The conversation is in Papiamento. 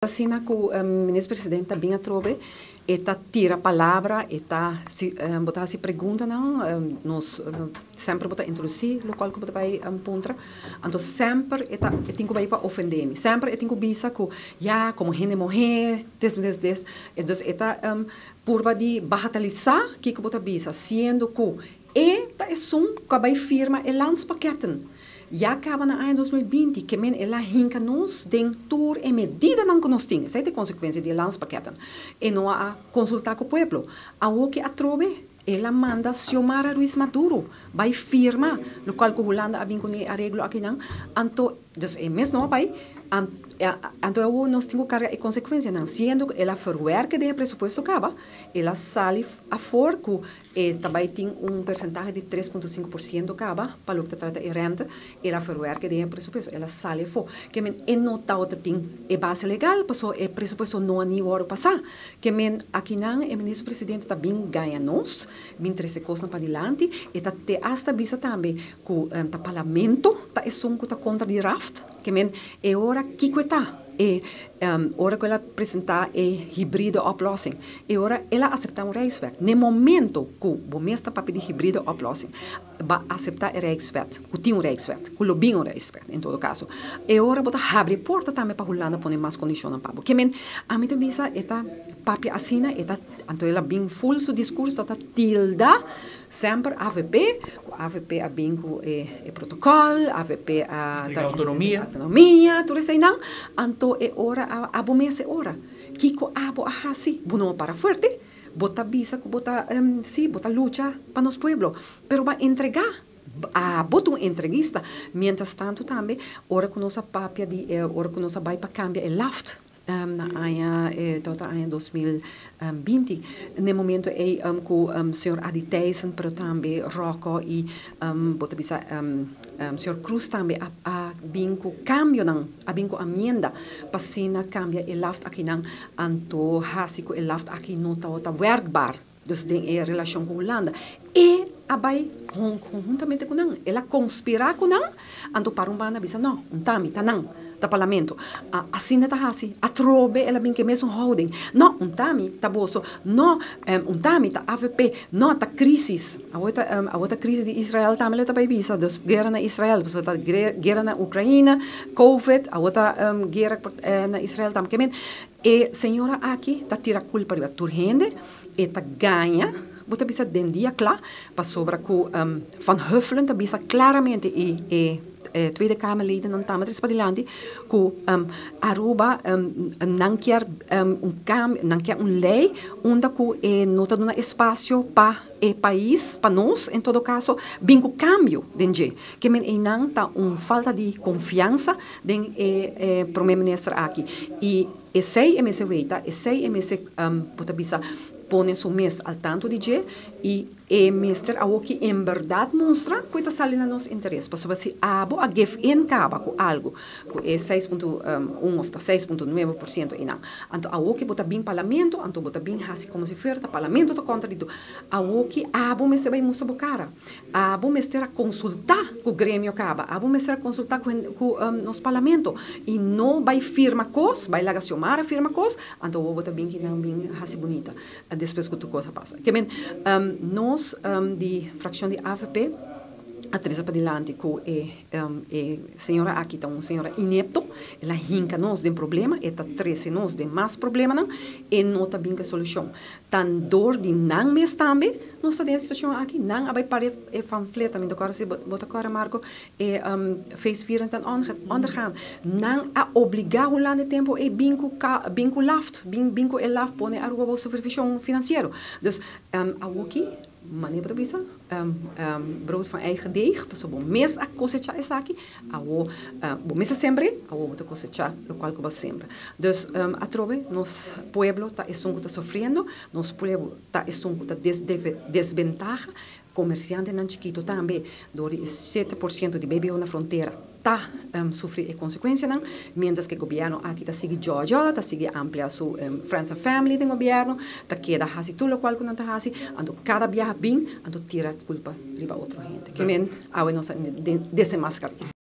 Asina ku Minister Presidente ta bin atrobe, e ta tira palabra, e ta si bo ta hasi preguntanan, nos semper bo ta introdusí lokual ku bo ta bai puntra, anto semper e ta e tin ku bai pa ofendé mi, semper e tin ku bisa ku ya komo hende muhé des des des, entonces e ta purba di bagatalisá kiko bo ta bisa, siendo ku e ta esun ku a bai firma e landspakketten. Ya kaba na aña 2020, ke men el a hinka nos den tur e medidanan ku nos tin. Esei ta e konsekuensia di e landspakketten. E no a konsultá ku pueblo. Awor ke atrobe el a manda Xiomara Ruiz Maduro bai firma lokual ku Hulanda a bin kuné e areglo akinan. Anto, dus e mes no a bai, anto awor nos tin ku karga e konsekuensianan, siendo ku el a verwerke den e presupuesto kaba, el a sali afor ku E ta bai tin un persentahe di 3,5% kaba pa loke ta trata e rente. El a verwerke den e presupuesto, el a sali afó. Ke men e no tabata tin e base legal pasobra e presupuesto no a ni wòrdu pasá. Ke men akinan e minister presidente ta bin gaña nos, bin trese kosnan padilanti. E ta te asta bisa tambe ku ta parlamento ta esun ku ta kontra di raft. Ke men e ora kiko e ta? E ora ku el a presentá e hybride oplossing, e ora el a aseptá un Rijkswet. N'e momento ku bo mes ta papia di hybride oplossing, bo a aseptá e Rijkswet, ku tin un Rijkswet, ku lo bin un Rijkswet en todo kaso, e ora bo ta habri e porta tambe pa Hulanda pone mas kondishonnan pa bo. Ke men, ami ta bisa e ta papia asina, e ta, anto el a bin ful su diskurso ta tilda Semper avp, ku avp a bin ku e protokòl, avp a Entrega outonomia. Outonomia, tur eseinan. Anto e ora a abo mes e ora. Kiko abo a hasi? Bo no a para fuerte. Bo ta bisa ku bo ta, si, bo ta lucha pa nos pueblo, pero bo a entregá. Abo ta un entreguista. Mientras tanto tambe ora ku nos a papia di e ora ku nos a bai pa kambia e laft, Na aña e tabata aña 2020. N'e momento ei ku señor Adi Thijssen pero tambe Rocco i bo ta bisa señor Cruz tambe a a bin ku kambionan, a bin ku amienda pa asina kambia e laft akinan anto hasi ku e laft aki no tabata werkbaar. Dus den e relashon ku Hulanda e a bai hunhuntamente ku nan, el a konspirá ku nan, anto para un banda a bisa no, un ta mi, ta nan, ta parlamento. Asina ta hasi, atrobe el a bin ku e mesun houding, no, un ta mi, ta boso, no, un ta mi, ta avp, no, ta krisis. Awor ta awor ta krisis di Israel tambe lo ta bai bisa, dus guera na Israel, pasobra ta guera na Ukraina, covid, awor ta guera na Israel tambe. Ke men e señora aki ta tira kulpa riba tur hende. E ta gaña, bo ta bisa den dia kla, pasobra ku Van Huffelen ta bisa klaramente i e Tweede Kamerledennan tambe ta trese padilanti ku Aruba nan kier un kambio, nan kier un lei unda ku e no ta duna espasio pa e pais, pa nos en todo kaso, bin ku kambio den dje. Ke men einan ta un falta di konfiansa den e Prome Minister aki. I Esei e mester weita, esei e mester, bo ta bisa, pone su mes al tanto di dje i e mester awoki en berdad mustra ku e ta sali na nos interes. Pasobra si abo a give in kaba ku algu, ku e 6,1 òf ta 6,9% einan, anto awoki bo ta bin parlamento, anto bo ta bin hasi komo si fuera ta parlamento ta kontra di tur. Awoki abo mester bai mustra bo kara. Abo mester a konsultá ku gremio kaba, abo mester a konsultá ku ku nos parlamento i no bai firma kos, bai laga Xiomara firma kos, anto awor bo ta bin kinan bin hasi bunita despues ku tur kos a pasa. Ke men nos di frakshon di avp a trese padilanti ku e E señora aki ta un señora inepto, el a hinka nos den problema, e ta trese nos den mas problemanan, e no ta bin ku e solushon. Ta dor di nan mes tambe nos ta den e situashon aki, nan a bai para e famfleta, mi ta kòrda si bo ta kòrda Marco, e feestvierend ten ondergaan, nan a obligá Hulanda e tempu ei bin ku bin ku laft, bin ku e laft pone Aruba bou supervishon finansiero. Dus awoki. Manera bo ta bisa, brood van eigen deeg, pasobra bo mes a kosechá esaki, awor bo mes a sembr'é, awor bo ta kosechá lokual ku bo a sembra. Dus atrobe nos pueblo ta esun ku ta sufriendo, nos pueblo ta esun ku ta desbentaha, komersiantenan chikitu tambe dor di e 7% di BBO na frontera ta sufri e konsekuensianan, miéntras ku e gobièrnu aki ta sigui djòdjò, ta sigui amplia su friends and family den gobièrnu, ta keda hasi tur lokual ku nan ta hasi, anto kada biaha bin, anto tira kulpa riba otro hende. Ke men awe nos a desenmaskará.